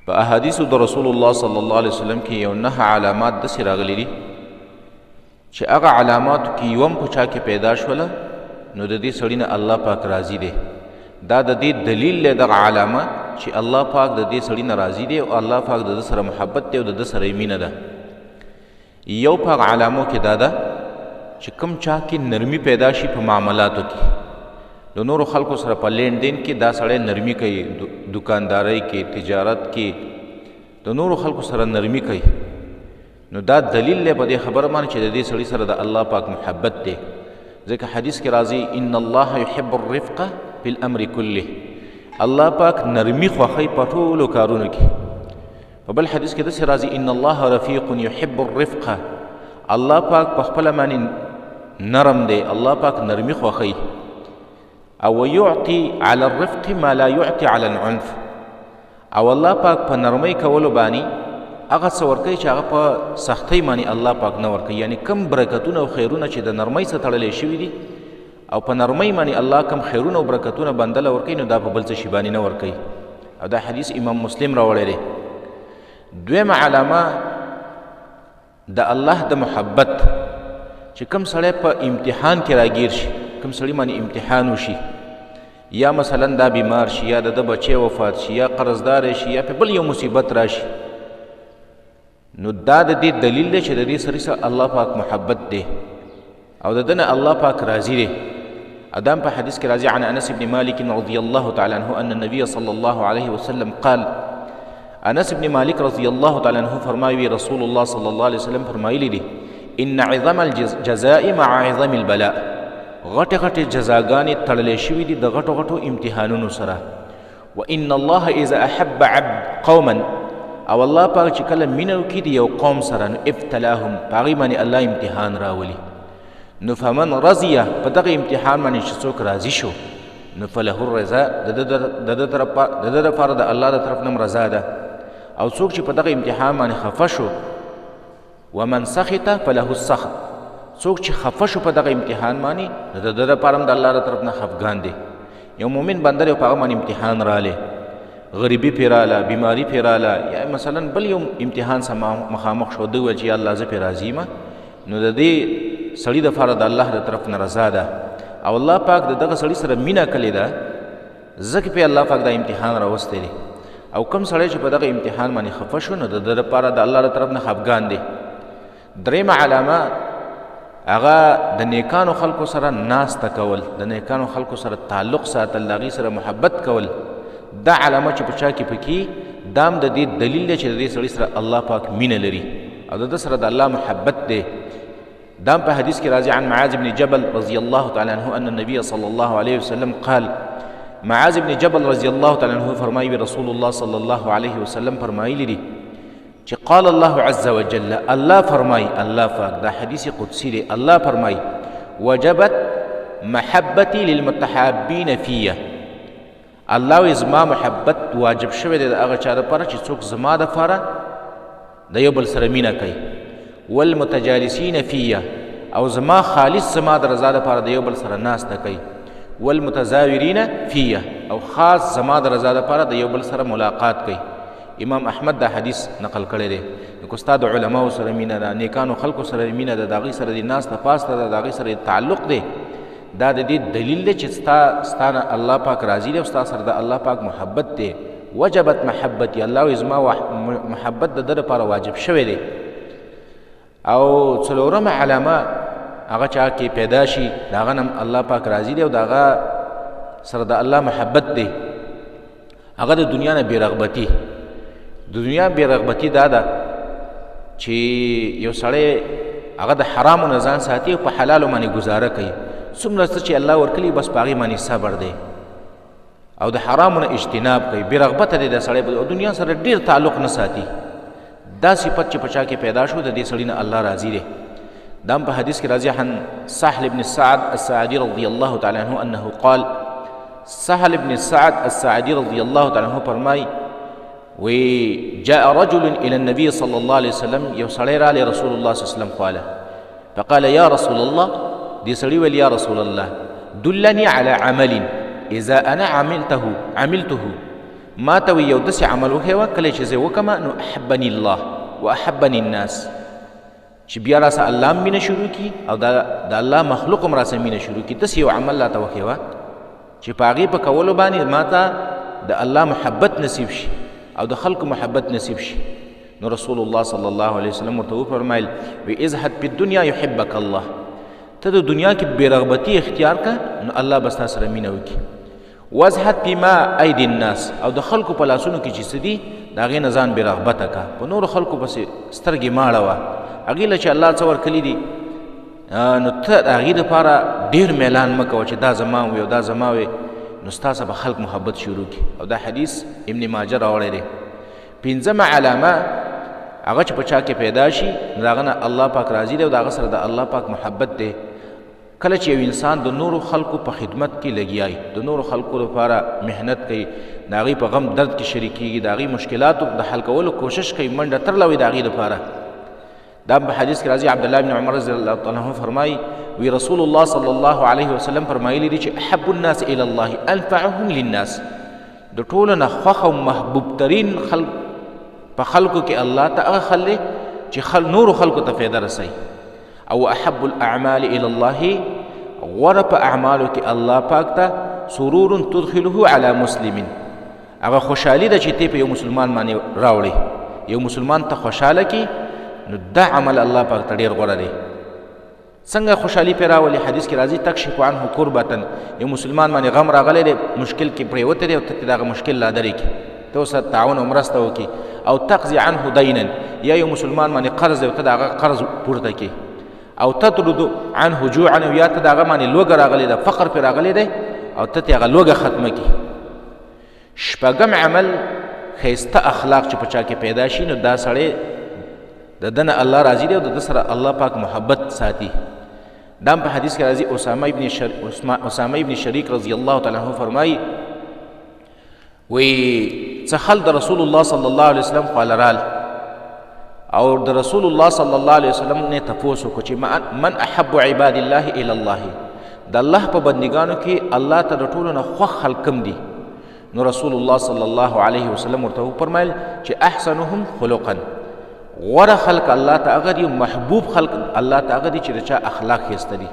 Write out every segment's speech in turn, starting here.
په احادیثو د رسول الله صلی الله علیه وسلم کې یو 9 علامات داسې راغلي دي چې هغه علاماتو کې یو هم په چا کې پیدا شوله نو د دې سړي نه الله پاک راضي دی. دا د دې دلیل دی دغه علامه چې الله پاک د دې سړي نه راضي دی او الله پاک د ده سره محبت دی او د ده سره یې مینه ده. یو په هغه علامو کې دا ده چې کوم چا کې نرمي پیدا شي په معاملاتو کې، د نورو خلکو سره په لین دین کې دا سړی نرمي کوي، دکاندارۍ کې، تجارت کې، د نورو خلکو سره نرمي کوي، نو دا دلیل دی په دې خبره باندې چې د دې سړي سره د الله پاک محبت دی. ځکه حدیث کې راځي ان الله يحب الرفق في الامر كله، الله پاک نرمي خوښوي په ټولو کارونو کې. په بل حدیث کې داسې راځي ان الله رفیق يحب الرفق، الله پاک په خپله باندې نرم دی، الله پاک نرمي خوښوي. او يعطي على الرفق ما لا يعطي على العنف، او الله پاک په نرمۍ کولو باندې هغه څه ورکوي چې هغه په سختۍ باندې الله پاک نه ورکوي. یعنې کم برکتونه او خیرونه چې د نرمۍ سره تړلی شوي دي او په نرمۍ باندې الله کم خیرونه او برکتونه بنده له ورکوي، نو دا په بل څه شي باندې نه ورکوي. او دا حدیث امام مسلم راوړی دی. دویمه علامه د الله د محبت چې کم سړی په امتحان کې راګیر شي، کم سړي باندې امتحان وشي، یا مثلا دا بیمار شي، یا د ده بچی وفات شي، یا قرضدار شي، یا په بل یو مصیبت راشي، نو دا د دې دلیل دی چې د دې سړي سره الله پاک محبت دی او د ده نه الله پاک راضي دی. ادم په حدیث کې راځي عن انس بن مالک رضی الله تعالی عنه ان النبي صلی الله علیه وسلم قال، انس بن مالک رضی الله تعالی عنه فرمایي رسول الله صلی الله علیه وسلم فرمایلی دي ان عظم الجزاء مع عظم البلاء، غټې غټې جزاګانې تړلې شوې دي د غټو غټو امتحانونو سره. وان الله اذا احب عبد قوما، او الله پاک چې کله مینه وکړي د یو قوم سره نو ابتلاهم، په هغوی باندې الله امتحان راولي. نو فمن رضیه، په دغه امتحان باندې چې څوک راضي شو نو فله الرضا، د ده دپاره د الله د طرف نه هم رضا ده. او څوک چې په دغه امتحان باندې خفه شو، ومن سخط فله السخط، څوک چې خفه شو په دغه امتحان باندې نو د ده دپاره هم د الله د طرف نه خفګان دی. یو مؤمن بنده دی، په هغه باندې امتحان رالی، غریبي پرې راله، بیماري پرې راله، یا مثلا بل یو امتحان سره مخامخ شو، ده وویل چې یا الله زه پرې راضي یم، نو د دې سړي دپاره د الله د طرف نه رضا ده. او الله پاک د دغه سړي سره مینه کړې ده، ځکه پرې الله پاک دا امتحان راوستی دی. او کوم سړی چې په دغه امتحان باندې خفه شو نو د ده دپاره د الله د طرف نه خفګان دی. درېیمه علامه هغه د نیکانو خلکو سره ناسته کول، د نیکانو خلکو سره تعلق ساتل، د هغوی سره محبت کول. دا علامه چې په چا کې پکې، دا هم د دې دلیل دی چې د دې سړي سره الله پاک مینه لري او د ده سره د الله محبت دی. دا هم په حدیث کې راځي عن معاذ بن جبل رضی الله تعالی عنه ان النبي صلی الله علیه وسلم قال، معاذ بن جبل رضی الله تعالی عنه فرمایي رسول الله صلی الله علیه وسلم فرمایلی دي چې قال الله عز وجل، الله فرمای، الله پاک، دا حدیث قدسی دی، الله فرمای وجبت محبتي للمتحابین فیه، الله وایي زما محبت واجب شوی دی د هغه چا دپاره چې څوک زما دپاره د یو بل سره مینه کوي، والمتجالسین فیه، او زما خالص زما د رضا دپاره د یو بل سره ناسته کوي، والمتزاورین فیه، او خاص زما د رضا دپاره د یو بل سره ملاقات کوي. امام احمد دا حدیث نقل کړی دی. نو که ستا د علماو سره مینه ده، نیکانو خلکو سره مینه ده، د هغوی سره دې ناسته پاسته ده، د هغوی سره دې تعلق دی، دا د دې دلیل دی چې ستا نه الله پاک راضي دی او ستا سره د الله پاک محبت دی. وجبت محبتي، الله وایي زما محبت د ده لپاره واجب شوی دی. او څلورمه علامه هغه چا کې پیدا شي د هغه نه الله پاک راضي دی او د هغه سره د الله محبت دی، هغه د دنیا نه بېرغبتي. د دنیا بېرغبتي دا ده چې یو سړی هغه د حرامو نه ځان ساتي او په حلالو باندې ګزاره کوي، څومره څه چې الله ورکړي بس په هغې باندې صبر دی او د حرامو نه اجتناب کوي، بېرغبته دی دا سړی او دنیا سره ډېر تعلق نه ساتي. دا صفت چې په چا کې پیدا شو د دې سړي نه الله راضي دی. دا هم په حدیث کې راځي عن سهل بن سعد الساعدي رضی الله تعالی عنه انه قال، سهل بن سعد الساعدي رضی الله تعالی عنه فرمای وی جاء رجل الى النبي صلى الله عليه وسلم، یو سړی رالی رسول الله صلی الله علیه وسلم خواله، فقال يا رسول الله، دې سړي ویل یا رسول الله دلني على عمل اذا انا عملته، ما ته وی یو داسې عمل وښیوه کله چې زه وکړم نو احبني الله واحبني الناس، چې بیا راسه الله هم مینه شروع کړي او د الله مخلوق هم راسه مینه شروع کړي. داسې یو عمل راته وښیوه چې په هغې په کولو باندې ما ته د الله محبت نصیب شي او د خلکو محبت نصیب شي. نو رسول الله صلی الله علیه وسلم ورته وفرمایل وی ازهد په دنیا یحبک الله، ته د دنیا کې بې رغبتي اختیار که نو الله به ستا سره مینه وکړي. وازهد بما ایدي الناس، او د خلکو په لاسونو کې چې څه دي د هغې نه ځان بې رغبته که، په نورو خلکو پسې سترګې مه اړوه، هغې له چې الله څه ورکړي دي نو ته د هغې دپاره ډېر میلان مه کوه چې دا زما وي او دا زما وي، نو ستا سره به خلک محبت شروع کړي. او دا حدیث ابن ماجه راوړی دی. پنځمه علامه هغه چې په چا کې پیدا شي نو د هغه نه الله پاک راضي دی او د هغه سره د الله پاک محبت دی. کله چې یو انسان د نورو خلکو په خدمت کې لګیا وي، د نورو خلکو لپاره محنت کوي، د هغوی په غم درد کې شریکېږي، د هغوی مشکلاتو د حل کولو کوشش کوي، منډه ترله وي د هغوی لپاره. دا په حدیث کې راځي عبدالله بن عمر رضی الله تعالی عنه فرمایي وی رسول الله صلی الله علیه وسلم فرمایلی دي چې احب الناس الی الله انفعهم للناس، د ټولو نه خوښ او محبوب ترین خلق په خلکو کې الله ته هغه خلک دی چې نورو خلکو ته فایده رسوي. او احب الاعمال الی الله، غوره په اعمالو کې الله پاک ته سرور تدخله علی مسلم، هغه خوشحالي ده چې ته په یو مسلمان باندې راوړې، یو مسلمان ته خوشحاله کړي نو دا عمل الله پاک ته ډېر غوره دی. څنګه خوشحالي پرې راولي؟ حدیث کې راځي تکشف عنه کربة، یو مسلمان باندې غم راغلی دی، مشکل کې پرېوتی دی او ته ترې دغه مشکل لا درې کړې، ته ورسره تعاون او مرسته وکړي. او تقضي عنه دینا، یا یو مسلمان باندې قرض دی او ته د هغه قرض پورته کړې. او تطرد عنه جوعا، او یا ته د هغه باندې لوږه راغلې ده، فقر پرې راغلی دی او ته ترې هغه لوږه ختمه کړې. شپږم عمل ښایسته اخلاق چې په چا کې پیدا شي نو دا سړی د ده نه الله راضي دی او د ده سره الله پاک محبت ساتي. دا هم په حدیث کې راځي اسامه ابن شریک رضی الله تعالی عنه فرمایي وی څه خلک د رسول الله صلی الله علیه وسلم خواله رال او د رسول الله صلی الله علیه وسلم نه تپوس وکړو چې من احب عباد الله الی الله، د الله په بندګانو کې الله ته د ټولو نه خوښ خلک کوم دي؟ نو رسول الله صلی الله علیه وسلم ورته وفرمایل چې احسنهم خلقا، غوره خلق الله ته هغه دي، محبوب خلق الله ته هغه دي چې د چا اخلاق ښایسته دي.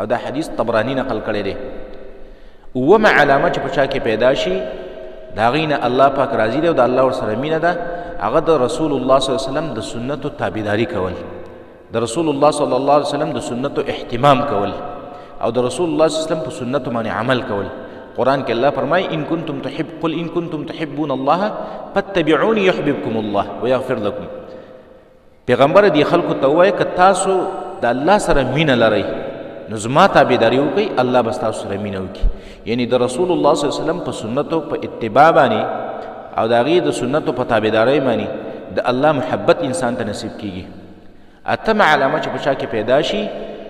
او دا حدیث طبراني نقل کړی دی. اوومه علامه چې په چا کې پیدا شي د هغې نه الله پاک راضي دی او د الله ورسره مینه ده، هغه د رسول الله صلی الله علیه وسلم د سنتو تابعداري کول، د رسول الله صلی الله علیه وسلم د سنتو اهتمام کول او د رسول الله صلی الله علیه وسلم په سنتو باندې عمل کول. قرآن کې الله فرمایي ان کنتم تحب قل ان کنتم تحبون الله فاتبعوني يحببكم الله ويغفر لكم. پیغمبر دې خلکو ته ووایه که تاسو د الله سره مینه لرئ نو زما تابعداري وکړئ، الله به ستاسو سره مینه وکړي. یعنی د رسول الله صلی الله علیه وسلم په سنتو په اتباع باندې او د هغې د سنتو په تابعدارۍ باندې د الله محبت انسان ته نصیب کیږي. اتمه علامه چې په چا کې پیدا شي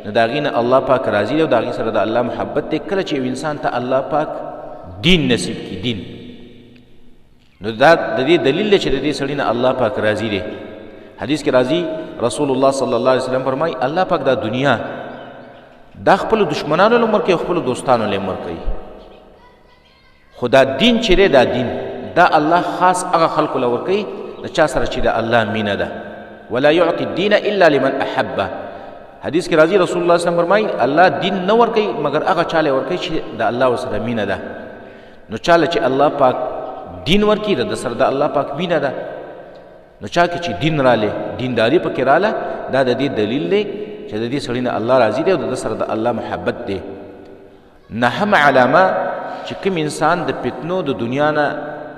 نو د هغې نه الله پاک راضي دی او د هغې سره د الله محبت دی. کله چې یو انسان ته الله پاک دین نصیب کړي، دین، نو دا د دې دلیل دی چې د دې سړي نه الله پاک راضي دی. حدیث کې راځي رسول الله صلی الله علیه وسلم فرمایي الله پاک دا دنیا دا خپلو دشمنانو له ورکوي او خپلو دوستانو له ورکوي، خو دا دین چې دی دا دین دا الله خاص هغه خلکو له ورکوي د چا سره چې د الله مینه ده. ولا يعطي الدين الا لمن احبه. حدیث کې راځي رسول الله صلی الله علیه وسلم فرمایي الله دین نه ورکوي مګر هغه چا له ورکوي چې د الله ورسره مینه ده. نو چا له چې الله پاک دین ورکړي د ده سره د الله پاک مینه ده. نو چا کې چې دین رالی، دینداري پکې راله، دا د دې دلیل دی چې د دې سړي نه الله راضي دی او د ده سره د الله محبت دی. نهمه علامه چې کوم انسان د فتنو د دنیا نه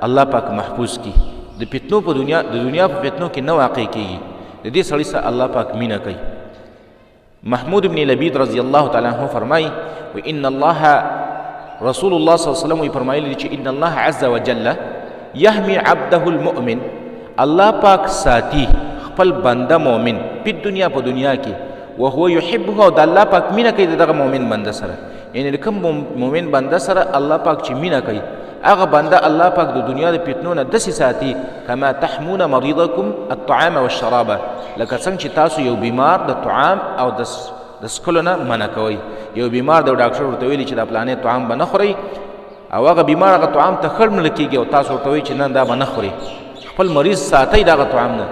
الله پاک محفوظ کړي، د فتنو په دنیا، د دنیا په فتنو کې نه واقع کیږي، د دې سړي سره الله پاک مینه کوي. محمود بن لبید رضی الله تعالی عنه فرمایي و ان الله، رسول الله صلی الله علیه وسلم فرمایلی چې ان الله عز وجل یحمی عبده المؤمن، الله پاک ساتي خپل بنده مؤمن په دنیا، په دنیا کې، وهو يحبه، او د الله پاک مینه کوي د دغه مؤمن بنده سره. یعنی د کوم مؤمن بنده سره الله پاک چې مینه کوي هغه بنده الله پاک د دنیا د فتنو نه داسې ساتي کما تحمون مریضکم الطعام والشراب، لکه څنګه چې تاسو یو بیمار د طعام او د څښلو نه منع کوئ. یو بیمار د ډاکټر ورته ویلي چې دا پلانې طعام به نه خورئ، او هغه بیمار هغه طعام ته خړ مړ کېږي او تاسو ورته وایي چې نه دا به نه خوري، خپل مریض ساتئ دغه طعام نه.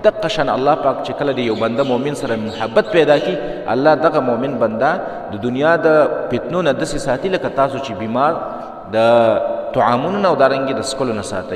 دقه شان الله پاک چې کله د یو بنده مؤمن سره محبت پیدا کی، الله دغه مؤمن بنده د دنیا د فتنو نه داسې ساتي لکه تاسو چې بیمار د طعامونو نه او دارنګې د څکلو نه ساتئ.